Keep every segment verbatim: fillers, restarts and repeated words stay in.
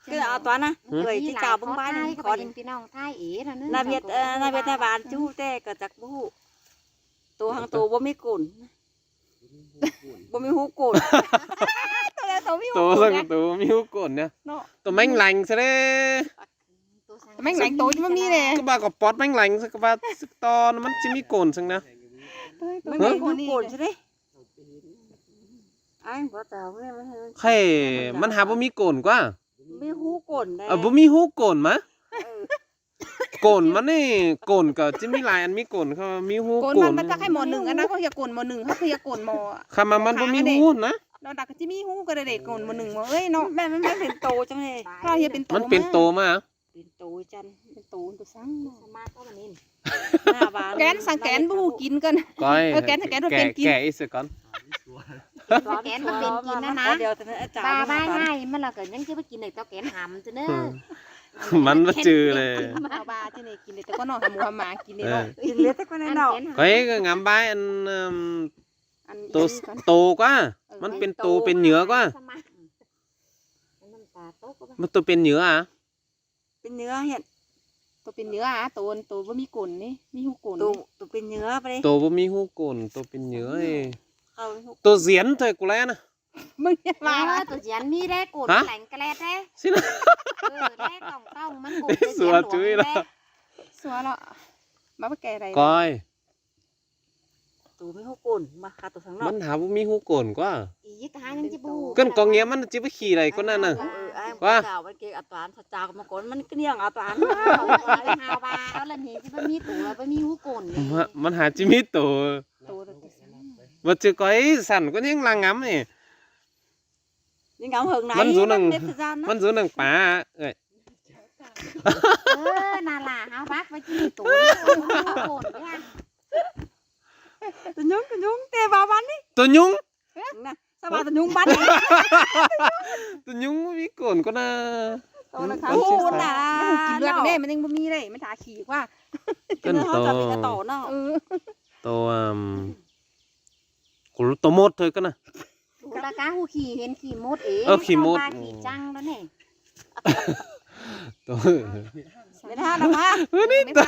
Cứ ở toán à? Hử? Người chứ chào bông bái này khó đi. Pí ꞌnọng ꞌThai ế ꞌnớ. Nà Việt, ờ, nà Việt nà bản chú tê cà chặt bú. Tô hăng tô bố mi cồn. Bố mi hú cồn. Tô là tô mi hú cồn. Tô là tô mi hú cồn nha. Nó. Tô mánh lành sao đấy? Tô mánh lành tô chứ bố mi nè. Các bạn có pot mánh lành sao các bạn to nó mắn chứ mi cồn sao nè. Mánh lành hú cồn sao đấy? Khay, ꞌmắn hả bố mi cồn ꞌquá? Mi hú cồn đấy. Ờ, bố mi hú cồn mà? Ừ. Cồn ꞌmắn ꞌnị, cồn ꞌcọ ꞌchí ꞌmí lai ăn ꞌmí cồn, ꞌkhắm ꞌmí hú cồn. Cồn ꞌmắn, ꞌmắn chắc khay mỏ nưng, ăn ꞌnạ ꞌcọ ꞌhịa cồn mỏ nưng, ꞌhịa cồn mỏ. Khay ꞌmắn ꞌmắn bố mi hú ꞌnạ. Nó đặc ꞌchí ꞌmí hú ꞌcọ đảy cồn mỏ nưng mỏ ơi nó. Mẹ, mẹ, mẹ pên tô chứ mẹ. Nó ꞌhịa pên tô. ꞌMắn pên tô mà. Pên tô chăn. Pên tô tô săng. Sma có mà nên. Kén săng kén bú kin cơn. Coi. Ơ, kén săng kén bú kin kin. Kẻ ít sự con. Kén bú kin kin ꞌnạ ꞌnạ. Ba ba hai mà là cỡ những chứ bú kin này tao kén hẳm chứ ꞌnớ. ꞌMắn bá chứ lê. Ba ba chứ ꞌnị kin này tao có nó hẳm hẳm mà kin này nó. Kin lê tao có này nó. Coi cái ngắm bái ăn, ừm, ăn tô tô ꞌquá. ꞌMắn pên tô pên nhựa ꞌquá. ꞌMắn tô pên nhựa à? Pên nhựa hiện. Tô pên nhựa à, tô, tô bố mi cồn ꞌnị, mi hú cồn. Tô, tô pên nhựa bá đi. Tô bố mi hú cồn, tô pên nhựa ê. Tô diến thôi cô lẽ nà. ꞌMứng nhá. Ơ, tô diến mi đé cồn lẻng cà lẹt đé. Xin. Ơ, đé còng còng ꞌmắn cồn tô diến lua đé. Sua lọ. Má bá kẻ đảy. Coi. Tô mi hú cồn, mà khá tô săng lọ. ꞌMắn hả bố mi hú cồn ꞌquá. Ý ta hăng chứ bú. Cơn có nghĩa ꞌmắn ꞌchí bá khỉ đảy con ꞌnặn nà. Ơ, ơ, ai ꞌquá. Chào ꞌmắn kì à toán, chào mà con ꞌmắn cứ niêng à toán. Hao ba, ꞌlẹo ꞌnị chứ bá mi tô, bá mi hú cồn ꞌnị. ꞌMắn, ꞌmắn hả ꞌchí ꞌmí tô. Tô, tô săng. Bá chứ coi săn con ꞌnhính lăng ngắm ꞌnị. Đi ngắm hứng này. ꞌMắn dú nẳng, ꞌmắn dú nẳng pá. Ơi. Ơ, ꞌnạ là hao bác bá ꞌchí ꞌmí tô, hú cồn ꞌnị. Tô Nhung, tô Nhung, tê ba bắn đi. Tô Nhung. Nà, sao ba tô Nhung bắn đi. Tô Nhung ꞌmí cồn con nà. Tô nà khá hú nà. Kin lượt ꞌnị, ꞌmắn ꞌnhính bá mi đảy, ꞌmắn thả khỉ ꞌquá. Cơn tô. Tô, ừm, cô tô mốt thôi cơn nà. Ủa, là cá hú khỉ, hên khỉ mốt ế. Ơ, khỉ mốt. Ba khỉ chăng đó nè. Tô. Mệt ha, lắm ha. Ơ, ꞌnị tô.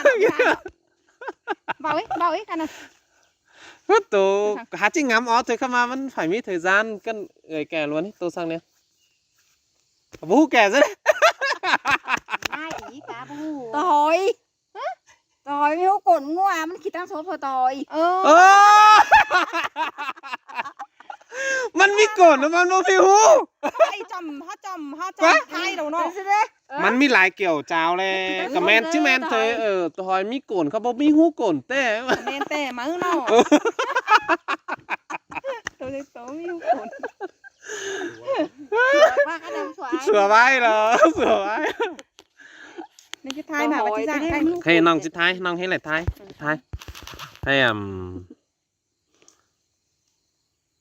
Bảo ấy, bảo ấy, khả năng. Hút tô, hả ꞌchí ngắm ó thôi, khăm mà ꞌmắn phải ꞌmí thời gian, cơn ơi kẻ luôn, tô săng ꞌnị. Bú kẻ dứt. Ai ý cá bú. Tô hỏi. Hả? Tô hỏi mi hú cồn ꞌngua, ꞌmắn khỉ tăng số phô tô hỏi. Ơ. Ơ. ꞌMắn ꞌmí cồn ꞌnạ ꞌmắn bố phi hú. Ai chăm, hó chăm, hó chăm, thái đâu nó. Thế, thế. Ơ. ꞌMắn ꞌmí lai kiểu chào lê. Comment chứ men thôi, ơ, tô hỏi ꞌmí cồn, khăm bố ꞌmí hú cồn tê. Comment tê, máư nó. Ơ. Tô, tô ꞌmí hú cồn. Sửa bái lỏ, sửa bái. Nên chứ thái mà, bà chứ giảng thái. Khay ꞌnọng chứ thái, ꞌnọng hên lai thái, thái. Thái, ừm,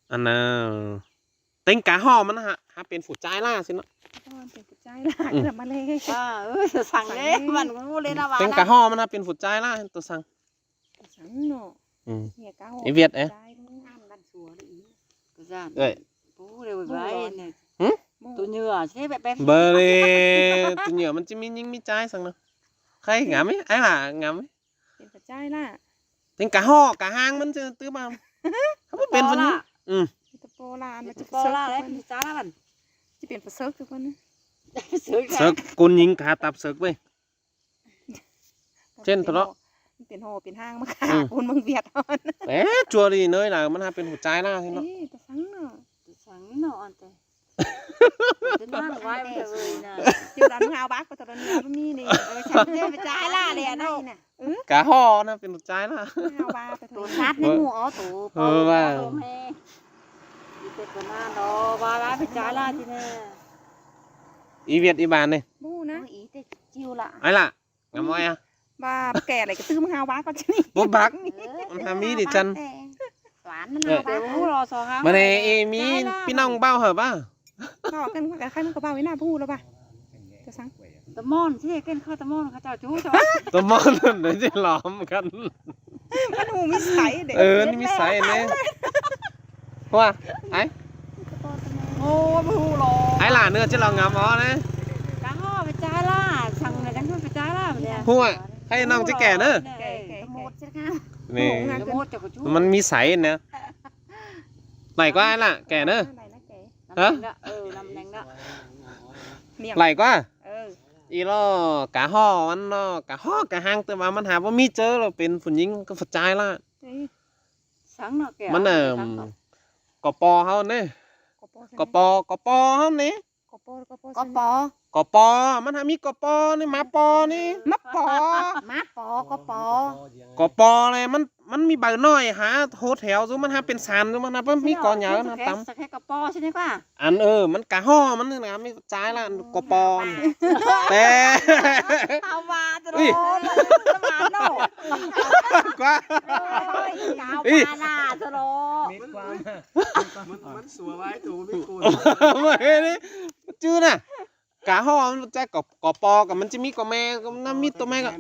ăn, ờ, ꞌtếng cá ꞌhó ꞌmắn hả, hả pên phủ chái ꞌlạ ꞌsịn ꞌnớ. Ơ, pên phủ chái ꞌlạ, ư. Cứ làm mà lê. Ơ, ơ, săng lê, ꞌmắn bú lê nà bá. ꞌTếng cá ꞌhó ꞌmắn hả pên phủ chái ꞌlạ, tô săng. Săng ꞌnớ. Ư. Ê Việt ê. Ơi. Hử? Tô nhựa, chứ bé bé. Bơ lê, tô nhựa ꞌmắn ꞌchí ꞌmí ꞌnhính ꞌmí chái săng ꞌnớ. Khay ngắm ê, ai hả ngắm ê. Pên phủ chái ꞌlạ. ꞌTếng cá ꞌhó, cá hang ꞌmắn chứ tứ bao. Hả bố pên phủ ꞌnhính. Ư. Tô pô ꞌlạ, nó chứ pô ꞌlạ đấy, phủ chái ꞌlạ bắn. Chứ pên phủ sớc chứ con. Sớc, con ꞌnhính cá tạp sớc ꞌvới. Trên thôi đó. Pên hồ, pên hang mà khá. Ừ. Con mưng Việt hơn. Ê, chua đi nơi là ꞌmắn hả pên phủ chái ꞌlạ thế nó. Ê, tô săng nó. Tô săng nó ăn tê. Tô săng nó ăn tê. Chứ đón hao bác có tô đón hao mi đi. Ơ, săng tê phủ chái ꞌlạ đi nó. Cá ꞌhó nó pên phủ chái ꞌlạ. Hao ba tô. Tô sắt mới mua ó tô. Ơ, ba. Tô mê. Đi tê tô na đó, ba bác phủ chái ꞌlạ chứ nè. Ý Việt ý bàn đi. Bu na. Ôi, ý tê chiêu lạ. Ai lạ. Ngắm ơi à? Ba kẻ lại cái tư mưng hao bác có chứ. Bố bác. Ơ, ꞌmắn hả mi đi chăn. Toán nó hao bác. Bố lo so hao. Mà này, ê, mi, pin ong bao hả ba? Bao cân cái khai mưng có bao ý nào bu lo ba? Tô săng. Tô mon, chứ cân khai tô mon, khai chào chú cho. Tô mon, đấy chứ lóm cân. Ăn hù mi sai để. Ơ, mi sai nè. Hoa, ai? Ô, bu lo. Ai là nữa chứ lo ngắm ó nè. Cá Hua, hạy ꞌnọng ꞌchí kẻ ꞌnớ. Kẻ, kẻ, kẻ. ꞌNị, ꞌmắn ꞌmí sảy ꞌnớ. Đảy ꞌquá ꞌnạ, kẻ ꞌnớ. Hả? Đảy ꞌquá. Ê lo, cá hó ꞌmắn ꞌnọ, cá hó cá hang, ꞌtứ ꞌva ꞌmắn hák ꞌmí ꞌchớ ꞌlẹo pên phủ ꞌnhính ꞌcọ phủ ꞌchái ꞌlạ. ꞌMắn, ưm, co ꞌpo ꞌháu ꞌnị. Co ꞌpo, co ꞌpo ꞌháu ꞌnị. Co ꞌpo, co ꞌpo. Co ꞌpo, ꞌmắn hák ꞌmí co ꞌpo ꞌnị, ꞌmá ꞌpo ꞌnị. ꞌMá ꞌpo. ꞌMá ꞌpo, co ꞌpo. Co ꞌpo ꞌnị, ꞌmắn, ꞌmắn ꞌmí baư ꞌnọi hả, hốt héo dú, ꞌmắn hák pên san dú, ꞌmắn hák ꞌmí co nháo ꞌnạ tắm. Ăn, ơ, ꞌmắn cá hó ꞌmắn ꞌnị ꞌnạ, ꞌmí ꞌchái ꞌlạ, co ꞌpo. Té. Ui. Ơ, ꞌquá. Ui. ꞌMắn, ꞌmắn sủa ꞌvái tô ꞌmí côn. ꞌMá ꞌnị, ꞌchư ꞌnạ. Cá hó ꞌmắn ꞌchá co, co ꞌpo, ꞌcọ ꞌmắn ꞌchí ꞌmí co ꞌme, ꞌcọ ꞌnặn ꞌmí tô ꞌme ꞌcọ.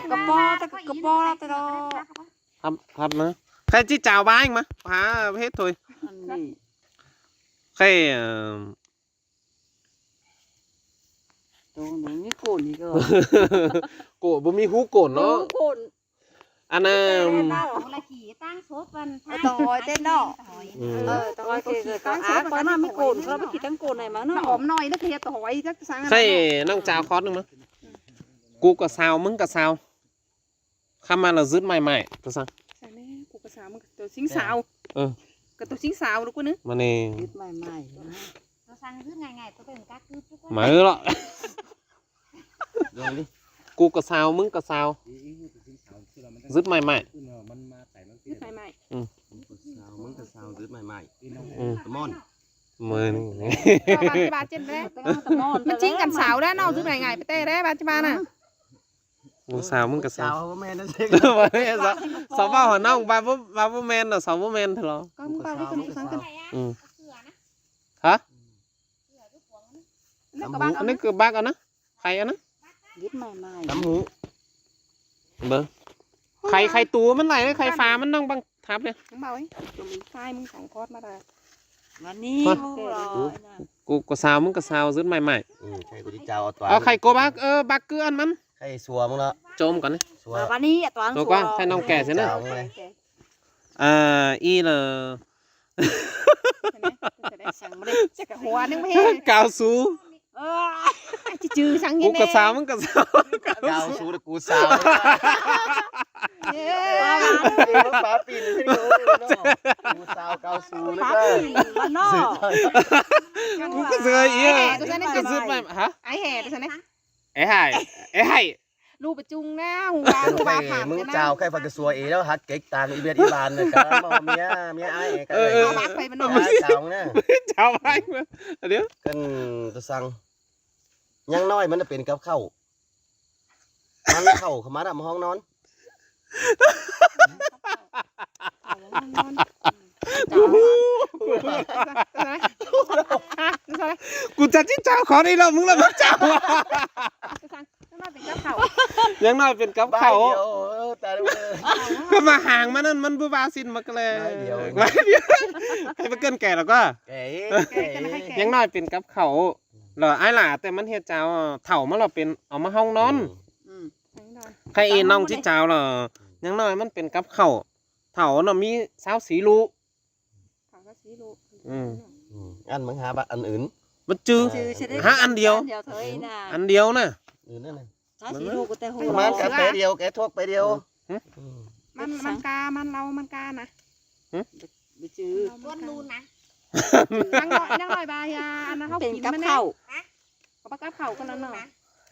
Co ꞌpo, ta co ꞌpo ta đó. Hắp, hắp ꞌnớ. Khay ꞌchí chao ꞌvái ꞌnhính ꞌmá. Hả, hết thôi. Ăn ꞌnị. Khay, ờ, Tô ꞌnị ꞌmí côn ꞌnị ꞌcọ. Côn, báu ꞌmí hú côn ꞌnớ. Hú côn. Ăn, ơ, ꞌmắn ꞌtoi ꞌtếng ꞌnọ. Ừ. Ơ, ꞌtoi kì, kì, ꞌtoi ꞌnặn ꞌmí côn, ꞌcọ ꞌmí kỉ ꞌtếng côn ꞌnị ꞌmá ꞌnọ. Hỏm ꞌnọi ꞌnớ kì ꞌtoi ꞌtếng sáng. Khay ꞌnọng chao khót ꞌnưng ꞌmá. Cu ꞌcọ sao, ꞌmứng ꞌcọ sao. Khăm ꞌmá ꞌlẹo dứt ꞌmạy ꞌmạy, tô săng. Cu ꞌcọ sao, ꞌmứng ꞌcọ tô sính sao. Ơ. ꞌCọ tô sính sao ꞌlẹo ꞌcú ꞌnớ. ꞌMá ꞌnị. Dứt ꞌmạy ꞌmạy. Tô săng dứt ꞌmạy ꞌmạy, tô ꞌcọ cá cướp ꞌcú. ꞋMá ꞌlẹo. Cu ꞌcọ sao, ꞌmứng ꞌcọ sao. Dứt ꞌmạy ꞌmạy. Dứt ꞌmạy ꞌmạy. Ừ. Cu ꞌcọ sao, ꞌmứng ꞌcọ sao, dứt ꞌmạy ꞌmạy. Ừ. Tơmon. ꞌMá ꞌnị. Tơmon. ꞌMắn ꞌchí ꞌcắn sao đé ꞌnọ, dứt ꞌmạy ꞌmạy, pay ꞌtẹ đé, ꞌva ꞌchí ꞌva ꞌnạ. Cu ꞌcọ sao, ꞌmứng ꞌcọ sao. Sao báu ꞌmen ꞌnớ. Sau, sau ꞌva hảư ꞌnọng, ꞌva báu, ꞌva báu ꞌmen ꞌnớ, sau báu ꞌmen ꞌtẹ lo. Con ꞌcọ sao, ꞌmứng ꞌcọ sao. Ừ. Hả? Ăn ꞌnị ꞌcọ bác ăn ꞌnớ. Khay ăn ꞌnớ. Dứt ꞌmạy ꞌmạy. Tắm hú. Bơ. Khay, khay tu ꞌmắn đảy, khay pha ꞌmắn ꞌnọng ꞌpăng tháp đé. ꞋMứng bảo ꞌnị, tụi mình khai ꞌmứng sóng khót ꞌmá đà. ꞋMắn ꞌnị. Hả? Cu ꞌcọ sao, ꞌmứng ꞌcọ sao, dứt ꞌmạy ꞌmạy. Ừ, khay cu ꞌchí chao ꞌtoi. Ờ, khay cô bác, ơ, bác cứ ăn ꞌmắn. Khay sủa ꞌmứng ꞌlẹo. Chôm cón ꞌnị. Sủa. Ơ, ꞌmắn ꞌnị, ꞌtoi sủa ꞌquá, khay ꞌnọng kẻ ꞌsứ ꞌnớ. Chao ꞌmứng ꞌlẹo. À, ꞌí là. Chắc cả hùa ꞌnưng ꞌmá hên. Cao su. Ơ, ꞌchư ꞌchư săng. Cu ꞌcọ sao, ꞌmứng ꞌcọ sao. Cao su là cu sao. Ơ. Ơ, bác pin thế cô, cu sao cao su đấy. Bác pin, bác ꞌnọ. Cu ꞌcọ sao ꞌí. Ai hè, tô săng ꞌnị. Hả? Ai hè, tô săng ꞌnị. Ê hại, ê hại. ꞌLụk ꞌpá ꞌchung ꞌnạ, hú ꞌva, hú ꞌva phản ꞌmứng ꞌnạ. Chao khay pha ꞌcọ sủa ế ꞌlẹo hák kếch tang ꞌviạk ꞌí ban ꞌnị, cá ꞌmo ꞌmía, ꞌmía ai, cá ꞌlới. Ơ, ơ. Chao ꞌnạ. Chao ꞌvạy ꞌmá. Ơ, điêu. Căn tô săng. ꞌNhắng ꞌnọi ꞌmắn pên cắp khảu. ꞌMắn khảu khảu ꞌmá đăm ꞌmá ꞌhóng ꞌnón. Cu chả ꞌchí chao khót ꞌnị ꞌlẹo, ꞌmứng ꞌlẹo ꞌmá chao. ꞌNhắng ꞌnọi pên cắp khảu. Bái điêu, ơ, ta ꞌlới. Khăm ꞌmá hang ꞌmắn ꞌnặn, ꞌmắn báu ꞌva ꞌsịn ꞌmá ꞌcọ ꞌlới. Bái điêu. Bái điêu. Khay ꞌmá ꞌcợn kẻ ꞌlẹo ꞌquá. Kẻ, kẻ. ꞌNhắng ꞌnọi pên cắp khảu. Lỏ ai lả ꞌtẹ ꞌmắn ꞌhiệt chao, thảu ꞌmá lỏ pên au ꞌmá ꞌhóng ꞌnón. Ừ. Khay ꞌnọng ꞌchí chao lỏ, ꞌnhắng ꞌnọi ꞌmắn pên cắp khảu. Thảu ꞌnọ ꞌmí sáo sí ꞌlụk. Thảu sáo sí ꞌlụk. Ừ. Ừ. Ăn ꞌmứng hả bác ăn ứn. Bác ꞌchư. Ơ. Hả, ăn điêu. Ăn điêu ꞌnạ. Ứn ꞌnạ. Sáo sí ꞌlụk ꞌcọ ꞌtẹ hù. ꞌMắn cá pé điêu, kẻ thuốc pé điêu. Hử? Ừ. ꞌMắn, ꞌmắn cá, ꞌmắn lau, ꞌmắn cá ꞌnạ. Hử? Bác ꞌchư. Tuôn ꞌnun ꞌnạ. ꞌNhắng ꞌnọi, ꞌnhắng ꞌnọi ꞌva, ăn ꞌnạ hảư pên cắp khảu. Hả? Có bác cắp khảu con ꞌnặn ꞌnọ.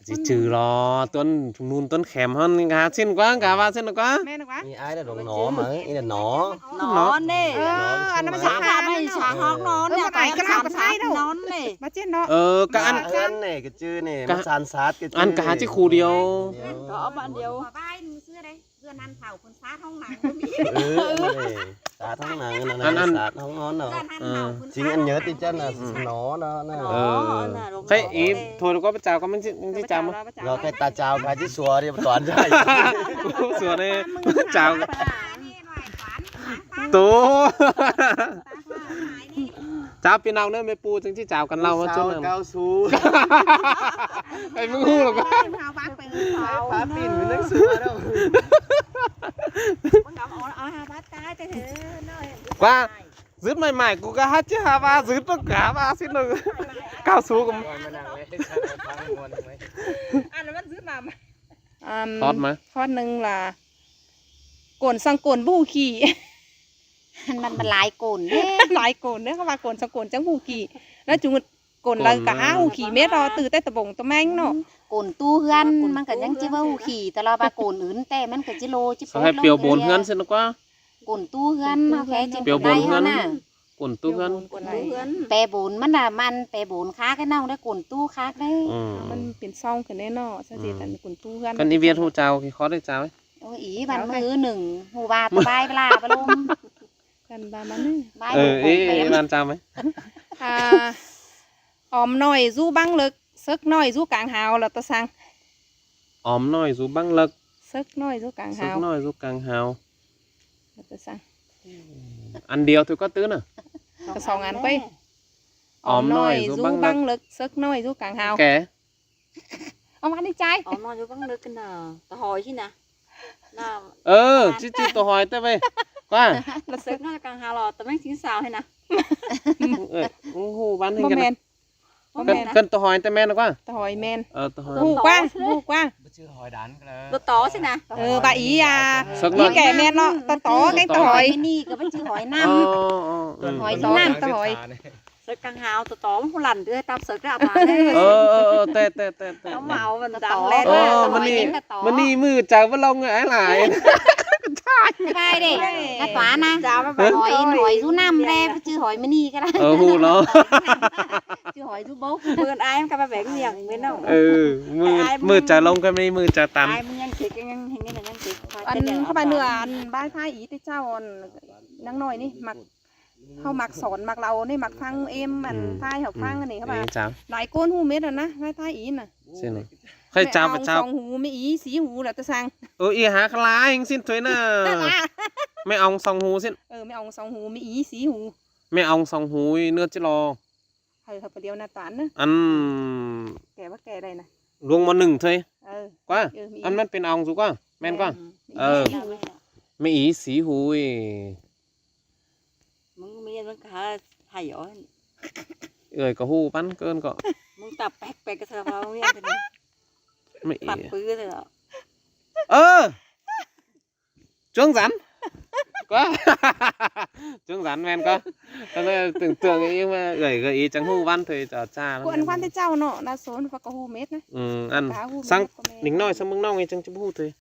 ꞌChư ꞌchư lo, tuôn ꞌnun tuôn khẻm ꞌhọn, hả ꞌsịn ꞌquá, cá ꞌva ꞌsịn ꞌquá. ꞌMen ꞌquá. ꞌI ai là đong nó mà, ꞌi là nó. Nó ꞌnị. Ơ, ăn ꞌnạ ꞌmá sáo khảu ꞌnị, sáo ꞌhóng ꞌnón ꞌnị, ꞌcọ ăn sáo ꞌnón ꞌnị. Bác ꞌchư ꞌnọ. Ơ, cá ăn. Ăn ꞌnị, ꞌcọ ꞌchư ꞌnị, ꞌmá san sat ꞌcọ ꞌchư ꞌnị. Ăn cá ꞌchư khu điêu. Có bạn điêu. Ưn, ăn, ăn. Sat ꞌhóng ꞌnón ꞌnọ. Chính ăn nhớ tí chăn là nó đó, nó. Ơ. Khay ꞌí thôi ꞌlẹo ꞌquá, bác chao ꞌquá, ꞌmắn ꞌchí, ꞌmắn ꞌchí chao ꞌmá. Rồi khay ta chao khay ꞌchí sủa đi, toàn ra. Sủa đi, chao. Tô. Chảu ꞌpi ꞌnọng ꞌnớ, ꞌmí ꞌpu chắng ꞌchí chảu căn ꞌlạu ꞌmá ꞌchớ ꞌnặn. Cao su. Ê, ꞌmứng ꞌhụ ꞌlẹo ꞌquá. Phá pin ꞌmí ꞌnặn su ꞌnớ. ꞌQuá, dứt mảy mảy ꞌcọ ꞌcọ hák ꞌchí hả ꞌva dứt ꞌnớ ꞌcọ hả ꞌva ꞌsịn ꞌnớ. Cao su ꞌcọ. Ăn ꞌmắn dứt ꞌmá. Ừm, thót ꞌmá. Thót ꞌnưng ꞌlạ cổn săng cổn ꞌbú khỉ. ꞌMắn, ꞌmắn lai cổn ꞌnớ. Lai cổn ꞌnớ, ꞌkhắm ꞌva cổn săng cổn chắng ꞌbú khỉ. ꞌNa chúng cổn lai cổn, cà há, ꞌbú khỉ mết ꞌló, ꞌtứ té ta bông ta ꞌmeng ꞌnớ. Cổn ꞌtú ꞌhướn, ꞌmắn ꞌcọ chắng ꞌchí ꞌva ꞌbú khỉ, ta ꞌló ꞌva cổn ứn té ꞌmắn ꞌcọ ꞌchí ꞌlô ꞌchí pốt ꞌlống hảư piêu bôn ꞌhướn ꞌsịn ꞌnớ ꞌquá. Cổn ꞌtú ꞌhướn, ꞌnớ khék ꞌchí piêu bôn ꞌhướn. Cổn ꞌtú ꞌhướn. Pe bôn ꞌmắn ꞌnạ, ꞌmắn pe bôn khác ꞌnớ, ꞌnọng đé cổn ꞌtú khác đé. Ừm. ꞌMắn pên song ꞌcọ ꞌnớ ꞌnớ, ꞌsá ꞌdệt ăn cổn ꞌtú ꞌhướn. Căn ꞌí ꞌviạk ꞌhụ chảu ꞌkhị khót đé chảu. Ôi, ꞌí ꞌvan ꞌmự ꞌnưng, ꞌhụ ꞌva ta bai ꞌva ꞌva ꞌlum. Căn ꞌva ꞌmắn ꞌnớ. Bai ꞌlum. Ê, ê, ꞌvan chảu ꞌmé. À, óm ꞌnọi dú băng ꞌlợc, sớc ꞌnọi dú cang hao ꞌlạ ta săng. Óm ꞌnọi dú băng ꞌlợc, sớc ꞌnọi dú cang hao. Sớc ꞌnọi dú cang hao. Ơ, ta săng. Ăn điêu thôi ꞌquá ꞌtứ ꞌnớ. Cọ song ăn ꞌquá. Óm ꞌnọi dú băng ꞌlợc, sớc ꞌnọi dú cang hao. Kẻ. Óm ꞌmắn đi ꞌchái. Óm ꞌnọi dú băng ꞌlợc ꞌcọ ꞌnớ, ta hỏi ꞌchí ꞌnớ. Ơ, ꞌchí ꞌchí ta hỏi té ꞌvạy. ꞌQuá. Sớc ꞌnọi cang hao ꞌló, ta ꞌmeng ꞌchí sao ꞌhế ꞌnớ. Ơ, ꞌhụ ꞌvan ꞌhêng ꞌcọ ꞌnớ. Báu ꞌmen. Khăn, khăn ta hỏi té ꞌmen ꞌquá? Ta hỏi ꞌmen. Ơ, ta hỏi. ꞌHụ ꞌquá, ꞌhụ ꞌquá. Ta tó ꞌsịn ꞌnớ. Ơ, ꞌva ꞌí à. Sớc ꞌnọi. Ꞌí kẻ ꞌmen ꞌnớ, ta tó, ta tó. Kẻ ta hỏi. ꞌMắn ꞌnị ꞌcọ ꞌva ꞌchư hỏi ꞌnặm. Ơ, ơ, ơ. Hỏi ꞌnặm, ta hỏi. Sớc cang hao ta tó ꞌmắn ꞌhụ lăn ꞌtứ ꞌhế ꞌtăm sớc ꞌlạ ꞌva ꞌnớ. Ơ, ơ, ơ, té, té, té, té. ꞌTăm máư ꞌmắn ta tó. Ơ, ꞌmắn ꞌnị, ꞌmắn ꞌnị ꞌmự chaư ꞌva ꞌlống ải lai. Bai đê. ꞌNa tua ꞌnớ. Hỏi, hỏi dú ꞌnặm đé, ꞌva ꞌchư hỏi ꞌmắn ꞌnị ꞌcọ ꞌlạ. Ơ, ꞌhụ ꞌnớ. ꞌChư hỏi dú bốc. ꞌMự ai ꞌmắn ꞌcọ ꞌva béng ꞌnhắng ꞌmắn ꞌnớ. Ơ, ꞌmự, ꞌmự chaư ꞌlống ꞌcọ ꞌmí, ꞌmự chaư tăn. Ai ꞌmắn ꞌnhắng chếk, ꞌnhắng, ꞌnhắng, ꞌnhắng chếk. Ăn ꞌkhắm ꞌva ꞌnưa ăn bai ꞌThai ꞌí té ꞌchạu ăn ꞌnăng ꞌnọi ꞌnị, ꞌmặc ꞌHáu ꞌmặc son, ꞌmặc lau ꞌnị, ꞌmặc ꞌphắng êm, ăn ꞌThai ꞌhảư ꞌphắng ꞌnị, ꞌkhắm ꞌva. Lai ꞌcốn ꞌhụ mết ꞌnớ, ꞌThai ꞌí ꞌnớ. ꞌKhạy ꞌchạu ꞌva ꞌchạu. Song hú, ꞌmí ꞌí sí hú ꞌlạ ta săng. Ơ, ꞌí hák lai ꞌhêng ꞌsịn thôi ꞌnớ. ꞌMí ong song hú ꞌsịn. Ơ, ꞌmí ong song hú, ꞌmí ꞌí sí hú. ꞌMí ong song hú ꞌnưa ꞌchí lo. Hảư, hảư pơ điêu ꞌnạ ꞌtan ꞌnớ. Ăn kẻ ꞌva kẻ đảy ꞌnớ. Luông ꞌmo ꞌnưng thôi. Ơ. ꞌQuá. Ơ, ꞌmí ăn ꞌmắn pên ong dú ꞌquá. ꞌMen ꞌquá. Ơ. ꞌMí ꞌí sí hú. ꞌMứng ꞌmí ꞌmắn ꞌcọ hảư thảy ó. Ơi ꞌcọ ꞌhụ ꞌpắn ꞌcơn ꞌcọ. ꞌMứng tạp pék pék ꞌcọ sao ꞌmí ꞌmắn. ꞌMí ꞌí. Tạp pứ thôi ꞌlạ. Ơ. Chuông rắn. ꞌQuá. Chuông rắn ꞌmen ꞌquá. Tao ꞌnớ tưởng tượng ꞌí ꞌmá ơi gơ ꞌí chắng ꞌhụ ꞌvắn thôi chả chả ꞌlắm. Cuộn ꞌvắn té ꞌchạu ꞌnớ, ꞌna sốn ꞌva ꞌcọ ꞌhụ mết ꞌnớ. Ừ, ăn. Săng ꞌnịnh ꞌnọi săng ꞌmướng ꞌnọng ꞌí chắng ꞌchí ꞌhụ thôi.